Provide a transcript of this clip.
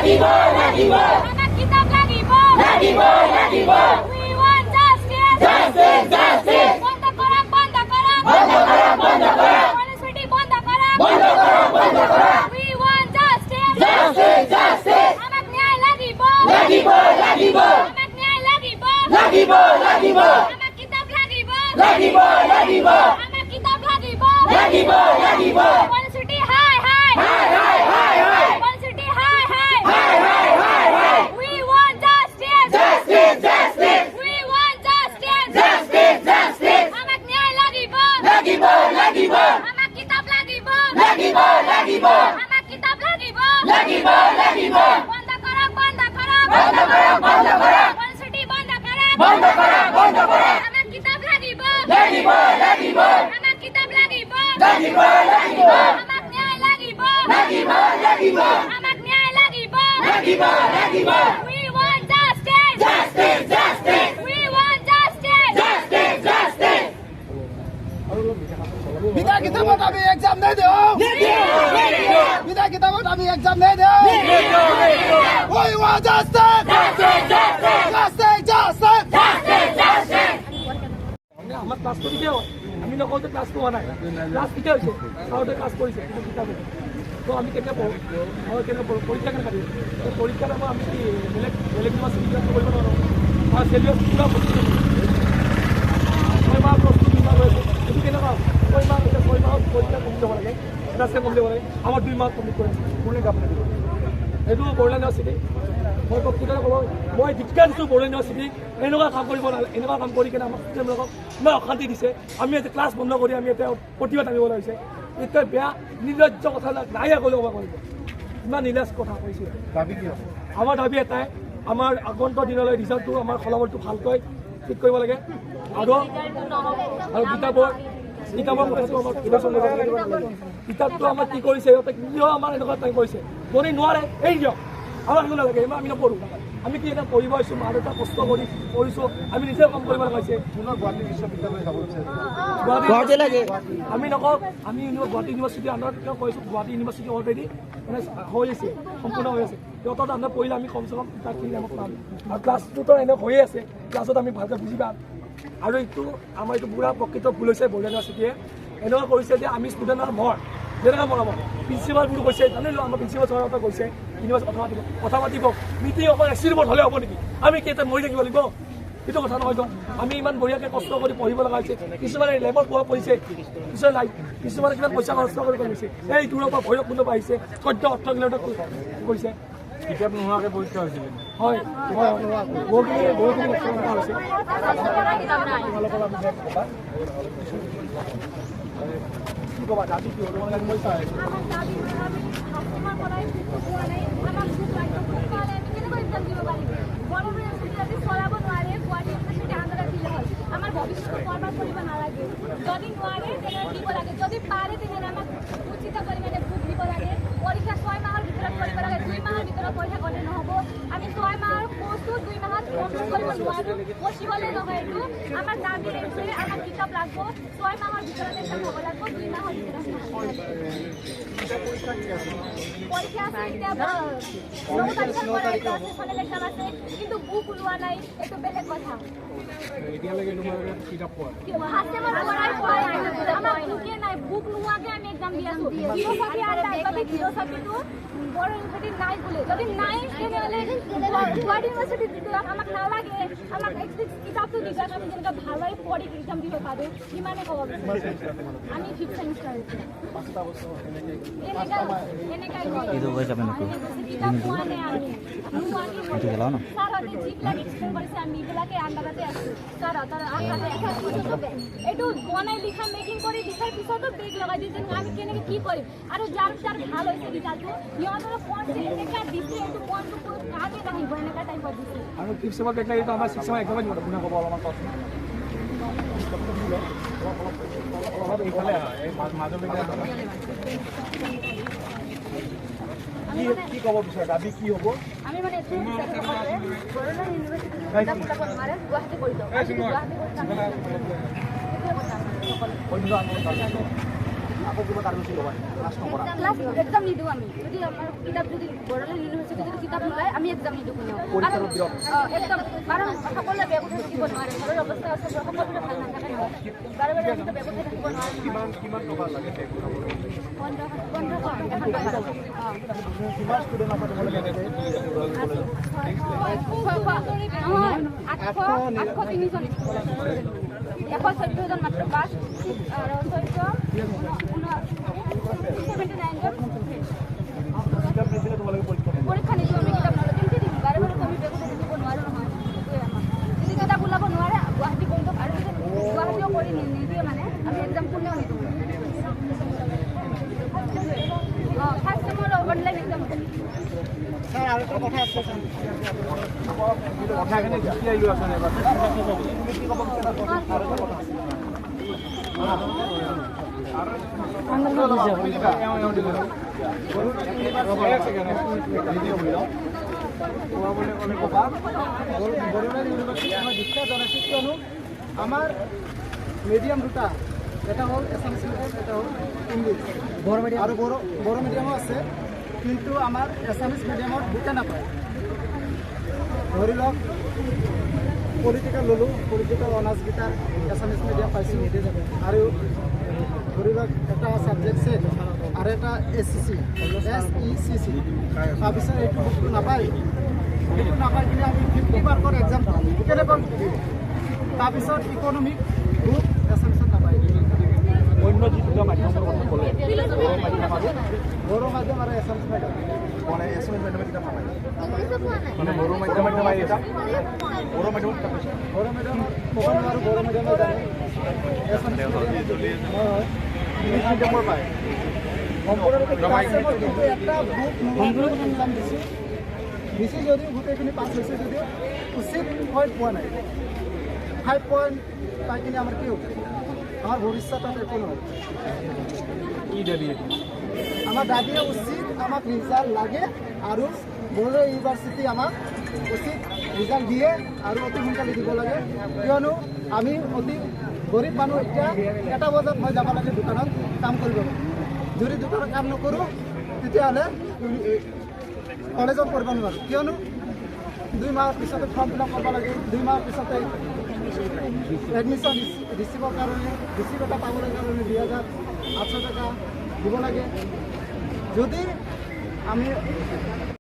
লাগিব লাগিব আমাক কিতাপ লাগিব লাগিব লাগিব We want justice. Justice, justice. বন্ধ কৰা বন্ধ কৰা বন্ধ কৰা বন্ধ কৰা ইউনিভাৰ্চিটি বন্ধ কৰা বন্ধ কৰা বন্ধ কৰা We want justice. Justice, justice. আমাক ন্যায় লাগিব লাগিব লাগিব আমাক ন্যায় লাগিব লাগিব লাগিব আমাক কিতাপ লাগিব লাগিব লাগিব আমাক কিতাপ লাগিব লাগিব লাগিব university high high high high high high university high high high high high high We want justice. Justice, justice. We want justice. Justice, justice. আমাক ন্যায় লাগিব লাগিব লাগিব আমাক কিতাপ লাগিব লাগিব লাগিব আমাক কিতাপ লাগিব লাগিব লাগিব বন্ধ কৰক বন্ধ কৰক বন্ধ কৰা বন্ধ কৰা ইউনিভাৰ্চিটি বন্ধ কৰক বন্ধ কৰা বন্ধ কৰা আমাক কিতাপ লাগিব লাগিব লাগিব আমাক কিতাপ লাগিব লাগিব লাগিব আমাক ন্যায় লাগিব লাগিব লাগিব আমাক ন্যায় লাগিব লাগিব লাগিব We want justice. Justice, justice. We want justice. Justice, justice. বিনা কিতাপত আমি এক্সাম নিদিওঁ। নিদিওঁ নিদিওঁ বিনা কিতাপত আমি এক্সাম নিদিওঁ। নিদিওঁ নিদিওঁ We want justice. Justice, justice. Justice, justice. Justice, justice. আমাৰ ক্লাছটো ঠিকেই হয়, আমি নকওঁ যে ক্লাছটো হোৱা নাই। ক্লাছ ঠিকেই হৈছে, ছাৰহঁতে ক্লাছ কৰিছে, কিন্তু কিতাপ নাই। তো আমি কেনেকৈ পঢ়োঁ? মই কেনেকৈ পঢ়োঁ? পৰীক্ষা কেনেকৈ দিওঁ? তো পৰীক্ষাত আমাৰ আমি কি বেলেগ বেলেগ ইউনিভাৰ্চিটি ক্লাছটো কৰিব নোৱাৰোঁ? আমাৰ চেলিবাছ পূৰা ভৰ্তি হৈ গৈছে। 6 মাহ প্ৰস্তুতি 2 মাহ হৈ আছে। এইটো কেনেকুৱা হ'ব? 6 মাহ, এতিয়া 6 মাহত পৰীক্ষা কমপ্লিট হ'ব লাগে, এটা চেম কমপ্লিট হ'ব লাগে। আমাৰ 2 মাহত কমপ্লিট কৰে কোনে? কাপোৰ দিব এইটো বড়োলেণ্ড ইউনিভাৰ্চিটি। মই প্ৰকৃততে ক'ব, মই ধিক্কাৰ দিছোঁ বড়োলেণ্ড ইউনিভাৰ্চিটিক। এনেকুৱা কাম কৰিব নালাগে। এনেকুৱা কাম কৰি কিনে আমাক ষ্টুডেণ্টবিলাকক ইমান অশান্তি দিছে। আমি এতিয়া ক্লাছ বন্ধ কৰি আমি এতিয়া প্ৰতিবাদ আনিব লাগিছে। এতিয়া বেয়া নিৰ্লজ্জ কথা নাই ক'লে ক'ব কৰিব। ইমান নিলাজ কথা কৈছে। দাবী কি হ'ব? আমাৰ দাবী এটাই, আমাৰ আগন্তুক দিনলৈ ৰিজাল্টটো, আমাৰ ফলাফলটো ভালকৈ ঠিক কৰিব লাগে আৰু আৰু কিতাপৰ কথাটো আমাৰ কিতাপ কিতাপটো আমাৰ কি কৰিছে সিহঁতে? কিয় আমাৰ এনেকুৱা টাইম কৰিছে? যদি নোৱাৰে এৰি দিয়ক, আমাক একো নালাগে। ইমান আমি নপঢ়োঁ। আমি কি এটা পঢ়িব আহিছোঁ? মা দেউতা কষ্ট কৰি পঢ়িছোঁ, আমি নিজেও কাম কৰিব লগা হৈছে। পুনৰ গুৱাহাটী বিশ্ববিদ্যালয় যাব বিচাৰিছে। গুৱাহাটী লাগে আমি নকওঁ। আমি গুৱাহাটী ইউনিভাৰ্চিটিৰ আণ্ডাৰত কিয় কৈছোঁ? গুৱাহাটী ইউনিভাৰ্চিটি অলৰেডি মানে হৈ আছে, সম্পূৰ্ণ হৈ আছে। সিহঁতৰ আণ্ডাৰত পঢ়িলে আমি কমচে কম কিতাপখিনি আমাক পাম। আৰু ক্লাছটোতো এনে হৈয়ে আছে, ক্লাছত আমি ভালকৈ বুজি পাম। আৰু এইটো আমাৰ এইটো পূৰা প্ৰকৃত ভুল হৈছে। বড়ো ইউনিভাৰ্চিটিয়ে এনেকুৱা কৰিছে যে আমি ষ্টুডেণ্টৰ মৰ যেনেকুৱা মৰাব। প্ৰিন্সিপালবোৰ কৈছে, জানিলোঁ, আমাৰ প্ৰিন্সিপাল ছাৰহঁতে কৈছে ইউনিভাৰ্চিটি কথা পাতিব, কথা পাতিব। মিটিং অকল এচি ৰুমত হ'লে হ'ব নেকি? আমি কেইটা মৰি থাকিব লাগিব? সেইটো কথা নহয়তো। আমি ইমান বঢ়িয়াকৈ কষ্ট কৰি পঢ়িব লগা হৈছে। কিছুমানে লেবত পোৱা পঢ়িছে, কিছুমানে লাইট, কিছুমানে কিমান পইচা খৰচ কৰি কৰিছে। এই দূৰৰ পৰা ভৈৰৱকুণ্ড পৰা আহিছে, 14-18 কিলোমিটাৰ কৰিছে। কিতাপ নোহোৱাকৈ পৰীক্ষা হৈছিলে? হয় হয়, বহুখিনি বহুখিনি কষ্ট কৰা হৈছে। তোমালোকৰ আমি যে ক'বা কি ক'বা, দাবী কি হ'ব তোমালোকে? মই চাই আছোঁ। আমাক দাবী মানে আমি কাষ্টমাৰ পৰাই পোৱা নাই। আমাক বুক লাগিব। বুক পালে আমি কেনেকৈ এক্সাম দিব পাৰিম? বড়ো ইউনিভাৰ্চিটি যদি চলাব নোৱাৰে, গুৱাহাটী ইউনিভাৰ্চিটি আণ্ডাৰত দিলে হ'ল। আমাৰ ভৱিষ্যতটো বৰবাদ কৰিব নালাগে। যদি নোৱাৰে তেনেহ'লে দিব লাগে, যদি পাৰে তেনেহ'লে আমাক উচিত পৰিমাণে বুক দিব লাগে। পৰীক্ষা 6 মাহৰ ভিতৰত কৰিব লাগে, 2 মাহৰ ভিতৰত পৰীক্ষা কৰিলে নহ'ব। আমি 6 মাহৰ কোৰ্চটো 2 মাহত কমপ্লিট কৰিব নোৱাৰোঁ, পচিবলে নহয় এইটো। আমাৰ দাবী এইটোৱে, আমাক কিতাপ লাগিব, 6 মাহৰ ভিতৰত এক্সাম হ'ব লাগিব, 2 মাহৰ ভিতৰত নহয়। পৰীক্ষা আছে এতিয়া 9 তাৰিখৰ পৰা এটা চেচনেল এক্সাম আছে, কিন্তু বুক ওলোৱা নাই, এইটো বেলেগ কথা। এতিয়ালৈকে তোমালোকে কিতাপ পোৱা নাই? ফাৰ্ষ্ট চেমৰ পৰাই পোৱা নাই। আমাক বুকে নাই। বুক নোহোৱাকে আমি এক্সাম দি আছো। ফিলচফি আৰু নাই। যদি ফিলচফিটো বড়ো ইউনিভাৰ্চিটিত নাই বোলে, যদি নাই তেনেহ'লে গুৱাহাটী ইউনিভাৰ্চিটিত দিয়ক, আমাক নালাগে। আমাক এটলিষ্ট কিতাপটো দি দিয়ক, আমি যেনেকুৱা ভালদৰে পঢ়ি এক্সাম দিব পাৰোঁ। ইমানে ক'ব বিচাৰিছোঁ। আমি ফিফ্থ চেমিষ্টাৰ। এনেকা এনেকাই কিতাপ পোৱা নাই আমি। ছাৰহঁতে যিবিলাক এক্সপ্লেইন কৰিছে, আমি এইবিলাকে আণ্ডাৰতে আছোঁ। ছাৰহঁতৰ আণ্ডাৰতে পিছতো এইটো বনাই লিখা, মেকিং কৰি লিখাৰ পিছতো বেক লগাই দিছে। আমি কেনেকৈ কি কৰিম? আৰু যাৰ যাৰ ভাল হৈছে ৰিজাল্টটো, সিহঁতৰ পইণ্ট এনেকুৱা দিছে, এইটো পইণ্টটো কোনো কামেই নাহিব, এনেকুৱা টাইপত দিছে। আৰু ফিফ্থ চেমৰ বেক লাগিলে আমাৰ ছিক্স চেমৰ এক্সামে দিব। কোনে ক'ব অলপমান কওকচোন। অলপ এইফালে আহা, এই মাজলৈকে আহা। কি কি ক'ব বিচাৰা? দাবী কি হ'ব? আমি মানে এইটোৱে বিচাৰোঁ সকলোৱে, বড়োলেণ্ড ইউনিভাৰ্চিটি কিতাপ ওলাব নোৱাৰে, গুৱাহাটী কৰি দিয়ক। আমি যদি গুৱাহাটী কৰি, সেইটোৱে কথা আমাৰ সকলোৱে। অন্য আন্দোলন। আকৌ কিবা কাৰ্যসূচী ল'বা নেকি? ক্লাছ নকৰা? ক্লাছ এক্সাম নিদিওঁ আমি। যদি আমাৰ কিতাপ যদি বড়োলেণ্ড ইউনিভাৰ্চিটি যদি কিতাপ নোলায়, আমি এক্সাম নিদিওঁ কোনেও। একদম, কাৰণ সকলোৱে বেগ উঠাই থাকিব নোৱাৰে। ঘৰৰ অৱস্থা সকলোৰে ভাল নাথাকে নহয়। বাৰে বাৰে আমিতো বেগ উঠাই থাকিব নোৱাৰোঁ। কিমান টকা লাগে বেগ উঠাবলৈ? 1500 এখন। কিমান ষ্টুডেণ্ট আছে তোমালোকে? নহয়, 803 জন, 114 জন মাত্ৰ পাছ আৰু 679 জন। কিতাপ নিদিলে তোমালোকে পৰীক্ষা নিদিবা? পৰীক্ষা নিদিওঁ আমি। কিতাপ নহ'লে কেনেকৈ দিম? বাৰে বাৰে আমি বেগ উঠাই থাকিব নোৱাৰোঁ নহয়। সেইটোৱে আমাৰ। যদি কিতাপ ওলাব নোৱাৰে, গুৱাহাটী বন্ধ আৰু যদি গুৱাহাটীও কৰি নিদিয়ে, মানে আমি এক্সাম কোনেও নিদিওঁ। অঁ, ফাৰ্ষ্ট চেমৰ অনলাইন এক্সাম হ'ব। ছাৰ, আৰু এটা কথা আছে। কথাখিনি গুচি আহিলোঁ আছে। তুমি কি ক'ব বিচাৰা? আৰু এটা কথা আছে। বড়োলেণ্ড ইউনিভাৰ্চিটি মই বিশ্বাস জনাইছোঁ, কিয়নো আমাৰ মিডিয়াম দুটা, এটা হ'ল এছামিছ মিডিয়াম, এটা হ'ল ইংলিছ বড়ো মিডিয়াম আৰু বড়ো মিডিয়ামো আছে। কিন্তু আমাৰ এছামিছ মিডিয়ামত বুকে নাপায়। ধৰি লওক পলিটিকেল ল'লোঁ, পলিটিকেল অনাৰ্ছকেইটাৰ এছামিছ মিডিয়াম পাইছোঁ। আৰু ধৰি লওক এটা ছাবজেক্ট ছেট আৰু এটা এছ চি চি, SECC। তাৰপিছত এইটো বুকটো নাপায়। সেইটো নাপাই কিনে আমি 50 মাৰ্কৰ এক্সাম কেনেকৈ দিম? তাৰপিছত ইকনমিক বুক এছামিছত নাপায়। অন্য যি দুটা মাধ্যমৰ কথা ক'লে, বড়ো মাধ্যম আৰু বড়ো মাধ্যম আৰু এছামিছ মাধ্যম। মানে এছামিছ মাধ্যমত কিতাপ নাপায়, মানে বড়ো মাধ্যমত নাপায় কিতাপ? বড়ো মাধ্যমত কিতাপ পাইছে? বড়ো মিডিয়ামত ক'ব নোৱাৰোঁ, বড়ো মিডিয়ামত জানে, এছামিছ মিডিয়ামত হয়। ইংলিছ মিডিয়ামৰ পায়? কিন্তু এটা বুক এক্সাম দিছোঁ, দিছোঁ যদিও গোটেইখিনি পাছ হৈছে যদিও উচিত পইণ্ট পোৱা নাই। 5 পইণ্ট পাই কিনে আমাৰ কি হ'ব? আমাৰ ভৱিষ্যতত একো নহ'ব। কি দাবী? আমাৰ দাবীয়ে উচিত আমাক ৰিজাল্ট লাগে আৰু বড়ো ইউনিভাৰ্চিটি আমাক উচিত ৰিজাল্ট দিয়ে আৰু অতি সোনকালে দিব লাগে, কিয়নো আমি অতি গৰীব মানুহ। এতিয়া 1টা বজাত মই যাব লাগে দোকানত কাম কৰিব। যদি দোকানত কাম নকৰোঁ, তেতিয়াহ'লে কলেজত কৰিব নোৱাৰোঁ, কিয়নো 2 মাহৰ পিছতে ফৰ্ম ফিল আপ কৰিব লাগে, 2 মাহৰ পিছতে এডমিশ্যন ৰিচিভৰ কাৰণে, ৰিচিভ এটা পাবলৈ কাৰণে 2800 টকা দিব লাগে। যদি আমি